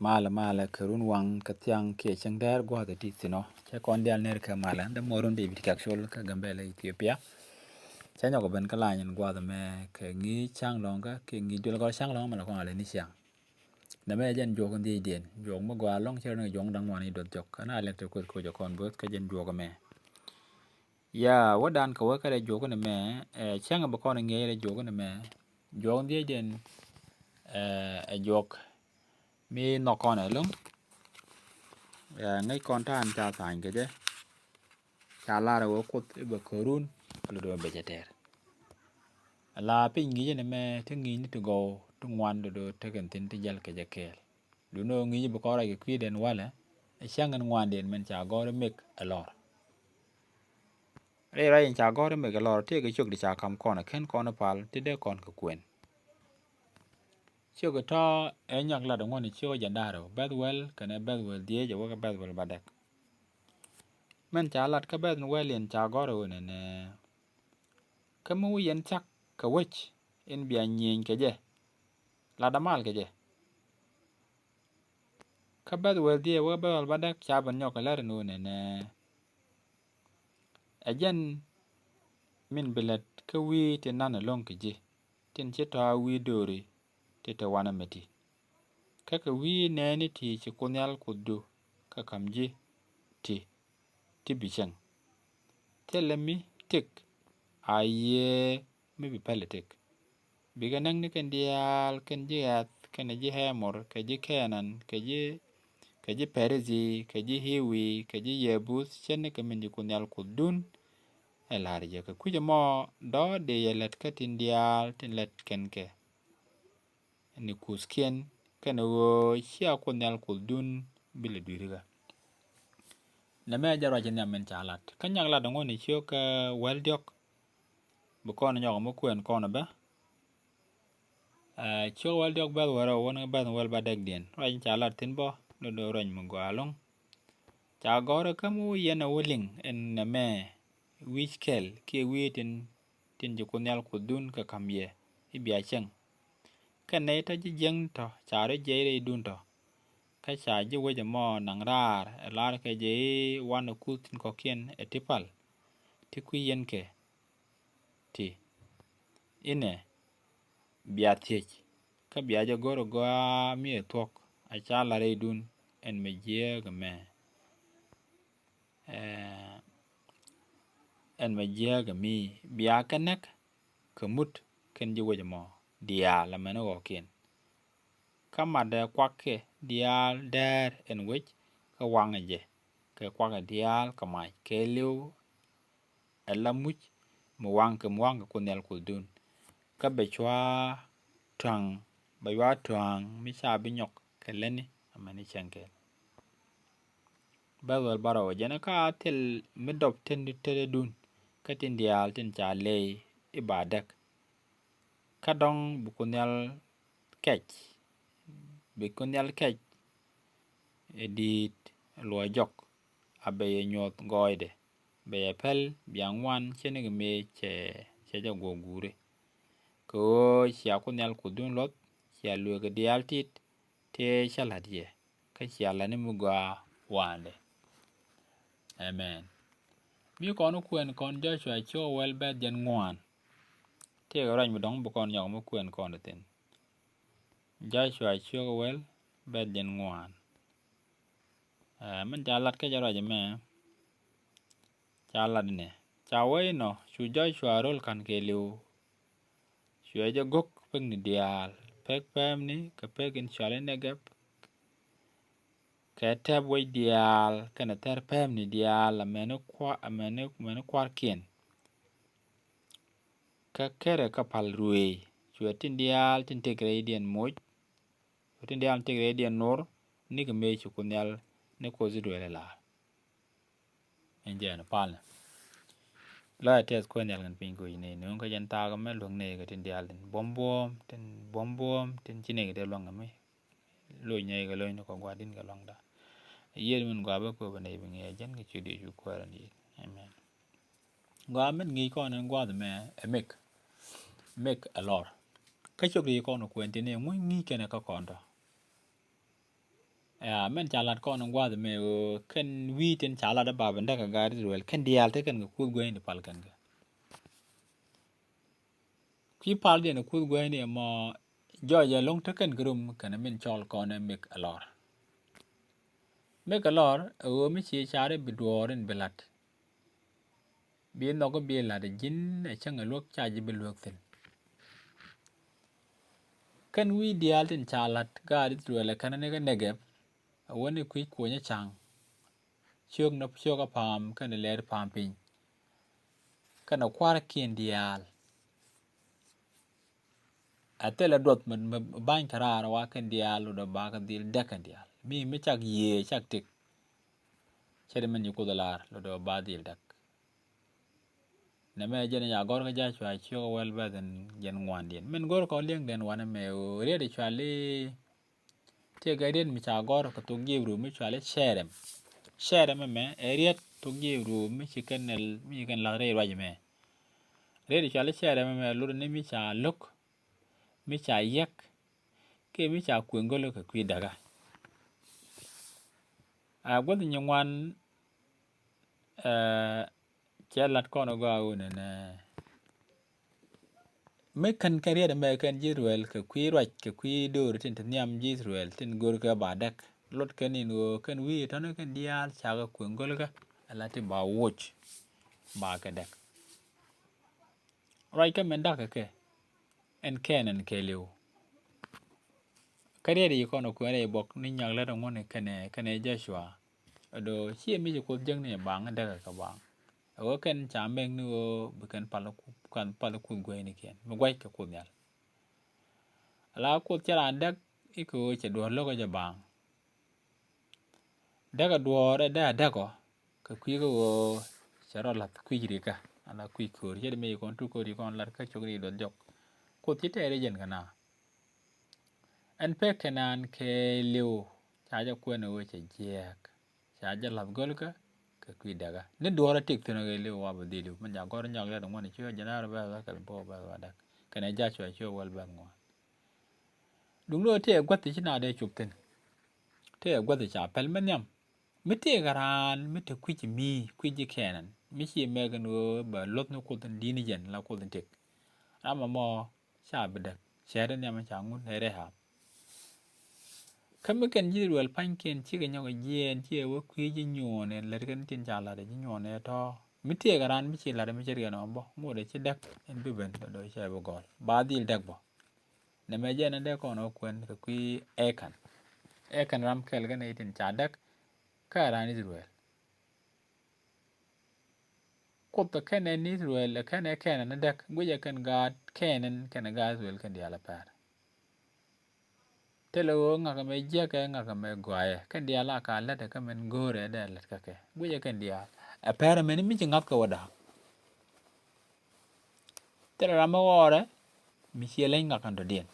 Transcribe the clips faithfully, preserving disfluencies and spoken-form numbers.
Malɛ malɛ kɛ run waŋ kɛ thiaŋ kiɛ cäŋ dɛɛr gua̱a̱th ɛ ti thi̱n ɔ. Cɛ kɔn diaal ner kɛ malɛ, dämuɔɔrun David Kɛk Col kä Gambɛla, Ethiopia. Cä nyɔk ɛ ben kä lany in gua̱a̱th ɛmɛ kɛ ŋi̱i̱c ca̱ŋ lɔ̱ŋkä kiɛ ŋi̱i̱c duël gɔ̱r ca̱ŋ lɔ̱ŋkä, malɛ kɔn a lɛ ni ciaŋ. Nɛmɛ ɛ jɛn juɔk in dhiecdiɛn, juɔk mi gɔaa ɛlɔ̱ŋ, cɛ rɔ ni juɔk da̱ŋ ŋuan i̱ duɔth jɔk. Kä na lɛk tɛ kueth koc ɛ kɔn bo̱o̱th kä jɛn juɔk ɛmɛ. Ya, wä dan kɛ wä kä rɛ juɔk in ɛmɛ, ɛ, cäŋ bi kɔn in ŋi̱eec rɛ juɔk in ɛmɛ. Juɔk in dhiecdiɛn, ɛ, ɛ juɔk mi nhɔk kɔn ɛlɔ̱ŋ. Ɛ, ŋäc kɔn ta̱a̱ in ca tha̱a̱ny kɛ jɛ. Ca lar ɛ wee Kuoth i̱ bɛ kärun, kä lɛ do̱ bɛ cɛ tɛɛr. Ala piny ŋi̱i̱cä ni mɛ ti ŋi̱i̱cni ti gɔw ti ŋuan do̱do̱ tekɛn thi̱n ti jäl kɛ jɛ kɛɛl. Duundɛ ɣöö ŋi̱i̱cä bi kɔn ruac kɛ kui̱dɛn walɛ, ɛ cäŋ ɛn ŋuandiɛn min ca gɔ̱r i̱ mɛk ɛ lɔr. Rɛy ruac in ca gɔ̱r i̱ mɛk ɛ lɔr, tëëkɛ ciök di ca ka̱m kɔn ɛ ken kɔn i̱ pal ti dee kɔn kɛ kuɛn. Ciök itɔ̱ ɛ nyɔk lat ŋuɔ̱n i̱ ciök jɛn da̱r ɛ bɛ̈th wɛl kɛnɛ bɛ̈th wɛl dhieec ɛ wä kɛ bɛ̈th wɛl ba dɛk. Mɛn ca lat kä bɛ̈th wɛl in ca gɔ̱r ɛ ɣöö nɛnɛ. Kä mi wä yɛn cak kɛ wec in bia nyieny kɛ jɛ. Lat amal kɛ jɛ. Kä bɛ̈th wɛl dhieec wä bɛ̈th wɛl ba dɛk ca ben nyɔk kɛ lɛr in ɣöö nɛnɛ. Ɛ jɛn min bi lät kä wi̱i̱ ti nan ɛlɔ̱ŋ kɛ ji̱ tin ci tɔ̱ a wi̱i̱ do̱ri ti te wanɛ mɛ ti. Kä kɛ wi̱i̱ nɛɛni ti ci Kuoth Nhial Kuothdu kä ka̱m ji̱ ti, ti bi cieŋ. Thilɛ mi tëk a yiëë mi bi pɛl i̱ tëk. Bikɛ näk ni kɛn diaal kɛn ji̱ Ɣɛth kɛnɛ ji̱ Ɛmor kɛ ji̱ Kɛnan kɛ ji̱, kɛ ji̱ Pɛrithi kɛ ji̱ Ɣiwi kɛ ji̱ Yɛbuth cɛ ni kɛ min ji̱ Kuoth Nhial Kuothdun ɛ la̱r jɛ. Kɛ kui̱c ɛmɔ dɔ̱diɛ yɛ lät kä tin diaal tin lät kɛn kɛ ni kuthkiɛn kɛnɛ ɣöö cia Kuoth Nhial Kuothdun bi lɛ dui̱rikä. Nɛmɛ jɛ ruac in nhiam min ca lat. Kä nyak lat ɛŋu ni ciök kɛ wäl diɔ̱k bi kɔn nyɔk mi kuɛn kɔn bä. Ɛ, ciök wäl diɔ̱k bɛ̈th wärä wä ni bɛ̈th wäl ba dɛkdiɛn. Ruac in ca lat thi̱n bä ni do̱ ruac mi gɔaa ɛlɔ̱ŋ. Ca gɔ̱rä kä mi wä yɛn ɛ wä liŋ ɛn nɛmɛ wi̱c kɛl kiɛ wi̱i̱ tin, tin ji̱ Kuoth Nhial Kuothdun kɛ ka̱m yɛ i̱ bia cieŋ. Kɛn nɛy tɔ̱ ji̱ jiäkni tɔ̱ ca rɔ jiɛc rɛydun tɔ̱. Kä ca ji̱ wec ɛmɔ naŋ raar ɛ lar kɛ jɛ i̱ wanɛ kuth tin kɔ̱kiɛn ɛ ti pal ti kui̱ yɛn kɛ ti. Inɛ bia thiec kä bia jɛ go̱r ɛ gɔaa mi ɛ thuɔ̱k a ca lar rɛydun ɛn mɛ jiääk ɛmɛ. Ɛ, ɛn mɛ jiääk ɛmi bia kɛ näk kɛ mut kɛn ji̱ wec ɛmɔ diaal amäni ɣɔ̱kiɛn. Kä matdɛ kuakɛ diaal däär ɛn wec kä waŋɛ jɛ kɛ kuakɛ diaal kɛ mac kɛɛliw ɛ la muc mi waŋkɛ mi waŋkɛ Kuoth Nhial Kuothdun. Kä bɛ cua tua̱ŋ, bɛ cua tua̱ŋ mi ca bi nyɔk kɛ lätni amäni cäŋ kɛl. Bɛ̈th wäl bärɔw jɛn kä a thil mi dɔp tin di tetdun kä tin diaal tin ca ley i̱ ba däk. Kä dɔ̱ŋ bi Kuoth Nhial kɛc, bi Kuoth Nhial kɛc ɛ di̱i̱t luɔc jɔk a bɛ yɛ nyuɔth gɔɔydɛ, bɛ yɛ pɛl bia ŋuan cɛ ni kɛ mëë cɛ, cɛ jɛ guɔ guuri. Kɛ ɣöö cia Kuoth Nhial Kuothdun luɔth, cia lueek kɛ diaal tit tëë cä la̱t yɛ, kä cia la̱t ni mi gɔaa wa̱a̱ndɛ. Amen. Mi kɔn kuɛn kɔn Joshua ciök wäl bɛ̈th jɛn ŋuan. Tëëkɛ ruac mi dɔ̱ŋ bi kɔn nyɔk mi kuɛn kɔn thi̱n. Joshua ciök wäl bɛ̈th jɛn ŋuan. Ɛ, min ca lat kä jɛ ruac ɛmɛ. Ca lat inɛ. Ca wee inɔ cu Joshua ro̱l ka̱n kɛɛliw. Cuɛ jɛ go̱k pekni diaal, pek pɛmni kɛ pek in cɔal i̱ Negeb, kɛ tɛp wec diaal kɛnɛ thɛr pɛmni diaal, amäni kua-, amäni, amäni kuarkiɛn. Kä kärɛ kä pal ruëëc, cuɛ tin diaal tin tëk rɛydiɛn moc, cuɛ tin diaal tin tëk rɛydiɛn nor, nikɛ mëë ci Kuoth Nhial ni Kuoth Israel ɛ la̱r. Ɛn jɛn palnɛ. Lɔcɛ tɛth Kuäär nhial kɛn piny koci nɛy nööŋ kä jɛn thaak ɛmɛ luäk nɛy kɛ tin diaal tin buɔ̱m buɔ̱ɔ̱m, tin buɔ̱m buɔ̱ɔ̱m, tin ci nɛy kɛ dee luäŋ ɛmɛ. Loc nɛy kɛ lo̱cni kɔ gua̱di̱n kɛ lua̱ŋda. Yiëë min gɔaa bä Kuäär bä nɛy bi ŋi̱i̱c jɛn kɛ ciöt Yecu Kuäär ni. Amen. Gɔaa min ŋi̱i̱c kɔn ɛn gua̱a̱th ɛmɛ ɛ mɛk. Mɛk ɛ lɔr. Kä ciök di kɔn kuɛn tin i̱ ŋuc ŋi̱i̱c kɛnɛ kä kɔn tɔ. Ya, mɛn ca lat kɔn in gua̱a̱th mɛ ɣöö kɛn wi̱i̱ tin ca lat a bap in däk kɛ gaat Israel, kɛn diaal te kɛn kɛ kuth gueyni pal kɛn kɛ. Kui̱ pal diɛn kuth gueyni ɛmɔ jɔc ɛlɔ̱ŋ te kɛn kɛ rum kɛn min cɔl kɔn ɛ mik ɛlɔr. Mik ɛlɔr ɛ ɣöö mi ci car i̱ bi duɔɔr in bi lat. Bi nhɔk i̱ bi lat ɛ ji̱n ɛ cäŋ ɛ luäk ca ji̱ bi luäk thi̱n. Kɛn wi̱i̱ diaal tin ca lat gaat Israel ɛ kɛn ni kɛ Negeb, ɛ wäni kui̱ kuɔnyä ca̱ŋ. Ciök ni ciök a pa̱a̱m kɛn lɛɛt pa̱a̱m piny. Kɛn kua̱rkiɛn diaal. A thilɛ duɔth mi, mi ba̱ny kɛ raar wa kɛn diaal, lotdɛ ba kɛ dhil däk kɛn diaal. Mi, mi cak yiëë cak tik. Cɛ di min ci Kuoth lar, lotdɛ ba dhil däk. Nɛmɛ jɛn ca gɔr kä Jacua ciök wäl bɛth in jɛn ŋuandiɛn. Min gɔr kɔ liɛŋdɛn wanɛ mɛ ɣöö riet cuali Tëëkɛ riet mi ca gɔr kɛ thok ji̱ Ibru mi cuali cɛɛrɛm. Cɛɛrɛm ɛmɛ ɛ riet thok ji̱ Ibru mi ci kɛn, mi ci kɛn lath rɛy ruac ɛmɛ. Riet cuali cɛɛrɛm ɛmɛ lot ni mi ca lo̱k, mi ca yɛk, kiɛ mi ca kueŋ go̱l kɛ kui̱ däkä. A guäth nyi ŋuan, ɛ, Cɛ lat kɔn ɛ gɔaa ɣöö nɛnɛ. Mi kɛn kɛn riet ɛmɛ kɛn ji̱ Israel kɛ kui̱ ruac kɛ kui̱ do̱r tin te nhiam ji̱ Israel tin görkɛ ba däk. Lot kɛn in ɣöö kɛn wi̱i̱ tɔ̱nɛ kɛn diaal cakɛ kueŋ gölkä ala ti ba woc ba kɛ däk. Ruac kä min da̱k kɛ kɛ ɛn kɛn ɛn kɛɛliw. Kä riet i̱ kɔn ɛ kuɛn rɛy bɔk ni nyak lät ɛŋuɔ̱n kɛnɛ, kɛnɛ Joshua. Ɛ do̱ ciɛ mi ci Kuoth jäkni baŋ däkɛ kɛ baŋ. Ɛ ɣöö kɛn ca mɛk ni ɣöö bi kɛn pal, kɛn pal kuth gueynikiɛn mi gua̱c kɛ Kuoth Nhial. Ala Kuoth cɛ raan däk i̱ kɛ ɣöö cɛ duɔ̱ɔ̱r lo̱k ɛ jɛ baŋ. Däk ɛ duɔ̱ɔ̱r ɛ dee a däk ɔ kɛ kui̱ kä ɣöö cɛ rɔ la̱th kui̱c rikä ala kui̱c köör cɛ di mɛ ci kɔn tuk köör ci kɔn lat kä cok ri duɔth jɔk. Kuoth ci tɛɛr i̱ jɛn kɛ na. Ɛn pek kɛ naan kɛɛliw ca jɛ kuɛn ɣöö cɛ jiɛɛk. Ca jɛ la̱th gölkä kɛ kui̱ däkä ni duɔ̱ɔ̱r a tik thi̱n ɣöö li̱w wa bɛ dhiliw min ca gɔ̱r nyɔk yat ŋuɔ̱n ci ɣöö jɛn a rɔ bɛth kɛ bä bɛth wa däk kɛnɛ Jacua ci ɣöö wäl bɛth ŋuɔ̱n. Duŋni ɣöö tëë guäth ci na dee cop thi̱n. Tëë guäth ca pɛl mi nhiam mi tëë kɛ raan mi te kui̱c mi kui̱c ji̱ Kɛnan mi ci mɛk ɛn ɣöö bɛ luɔ̱th ni Kuoth in di̱t ni jɛn la Kuoth in tëk. Ram ɛmɔ ca bi däk cɛɛt in nhiam ca ŋun ɛ Rehab. Kä mi kɛn ji̱ Israel pa̱nykiɛn cikɛ nyɔk jiɛɛn ciɛ wä kui̱ ji̱ nyuɔɔn in lät kɛn tin ca la̱t ji̱ nyuɔɔn ɛ tɔ̱ mi tëëkɛ raan mi ci la̱t mi ce̱tkɛ nɔmɔ bä ŋot ɛ ci däk in bi ben lɔ do̱ cɛ bi gɔl ba dhil däk bä. Nɛmɛ jɛn in dee kɔn ɔ kuɛn kɛ kui̱ Ekan. Ekan ram kɛl kɛn i̱ tin ca däk kä raan Israel. Kuoth ɛ kɛn ɛn Israel ɛ kɛn ɛ kɛn ɛn däk guic ɛ kɛn gaat kɛn ɛn kɛn ɛ gaat Israel kɛn diaal ɛ pɛr. Thilɛ ɣöö ŋakä mɛ jiäkɛ ŋakä mɛ gɔaaɛ kɛn diaal a ka lät ɛ kä mɛn go̱o̱rɛ dee lät kä kɛ guic ɛ kɛn diaal ɛ pɛr ɛmɛn mi ci ŋa̱th kɛ wä da̱a̱k. Thilɛ ram mi ɣɔɔrɛ mi ciɛ leny ŋakä dɔ̱diɛn.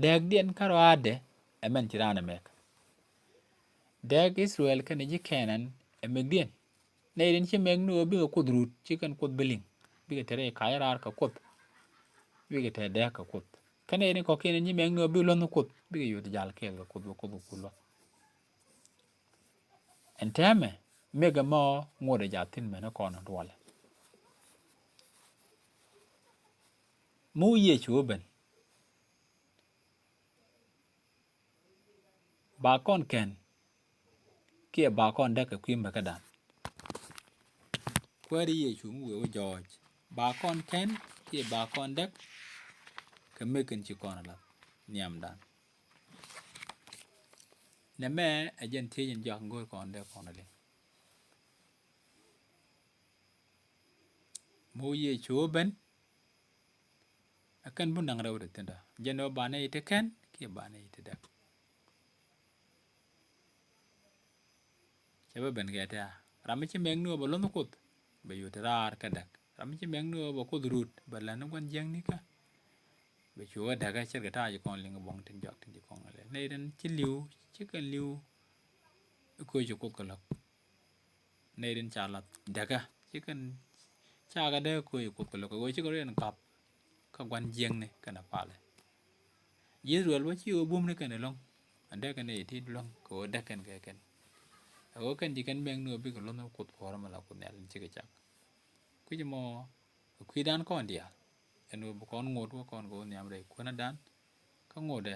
Dääkdiɛn kä rɔaadɛ ɛ mɛn ci raan ɛ mɛk. Dääk Israel kɛnɛ ji̱ Kɛnan ɛ mɛkdiɛn. Nɛy tin ci mɛk ni ɣöö bikɛ Kuoth rut ci kɛn Kuoth bi liŋ bikɛ te rɛy ka̱c raar kɛ Kuoth. Bikɛ te dääk kɛ Kuoth kä nɛy tin kɔ̱kiɛn in ci mɛk ni ɣöö bikɛ luɔ̱th ni Kuoth bikɛ yot jal kɛɛl kɛ Kuoth bɛ Kuoth bɛ ku luɔ̱th. Ɛn täämɛ mɛk ɛmɔ ŋot ɛ jal thi̱n mɛn ɛ kɔn in ruɔlɛ. Mi wä Yecu wä ben ba kɔn kɛn kiɛ ba kɔn däk kɛ kui̱ mäkädan. Kuääri Yecu mi wëë wä jɔɔc ba kɔn kɛn kiɛ ba kɔn däk kɛ mɛk in ci kɔn ala nhiamdan. Nɛmɛ ɛ jɛn thiec in jɔak in go̱o̱r kɔn dee kɔn ala. Mi wä Yecu wä ben ɛ kɛn bun da̱ŋ rɛw te thi̱n dɔ jɛn ɣöö ba nɛy te kɛn kiɛ ba nɛy te däk. Cɛ bä ben kɛ tɛ̈ ram mi ci mɛk ni ɣöö bɛ luɔ̱nh Kuoth bɛ yot raar kä däk. Ram mi ci mɛk ni ɣöö bɛ Kuoth rut bɛ lät ni gua̱n jiäknikä. Bɛ cu ɣä däkä ce̱tkɛ ta̱a̱ ci kɔn liŋ buɔ̱ŋ tin jɔak tin ci kɔn ɣä lɛ nɛy tin ci li̱w ci kɛn li̱w. I̱ kööc ci Kuoth kɛ lo̱k. Nɛy tin ca lath däkä ci kɛn cakɛ däkä kööc ci Kuoth kɛ lo̱k kɛ ɣöö cikɛ rɔ yɛn kap. Kä gua̱n jiäkni kɛnɛ palɛ. Israel bä ci ɣöö bumni kɛn ɛlɔ̱ŋ. Ɛn dee kɛn nɛy ti luäŋ kɛ ɣöö dee kɛn kɛ kɛn. Ɛ ɣöö kɛn ci kɛn mɛk ni ɣöö bikɛ luɔ̱th mi Kuoth puɔ̱ɔ̱r mi la Kuoth Nhial in cikɛ cak. Kui̱c ɛmɔ, kui̱dan kɔn diaal. Ɛn ɣöö bi kɔn ŋot wä kɔn kɛ ɣöö nhiam rɛy kuänädan. Kä ŋotdɛ,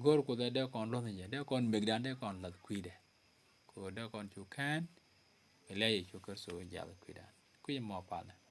go̱o̱r Kuoth ɛ dee kɔn luɔ̱th ni jɛ, dee kɔn mekdan, dee kɔn la̱th kui̱dɛ. Kɛ ɣöö dee kɔn cu kɛn kɛ lia̱a̱ Yecu Kritho jiath kui̱dan. Kui̱c ɛmɔ palnɛ.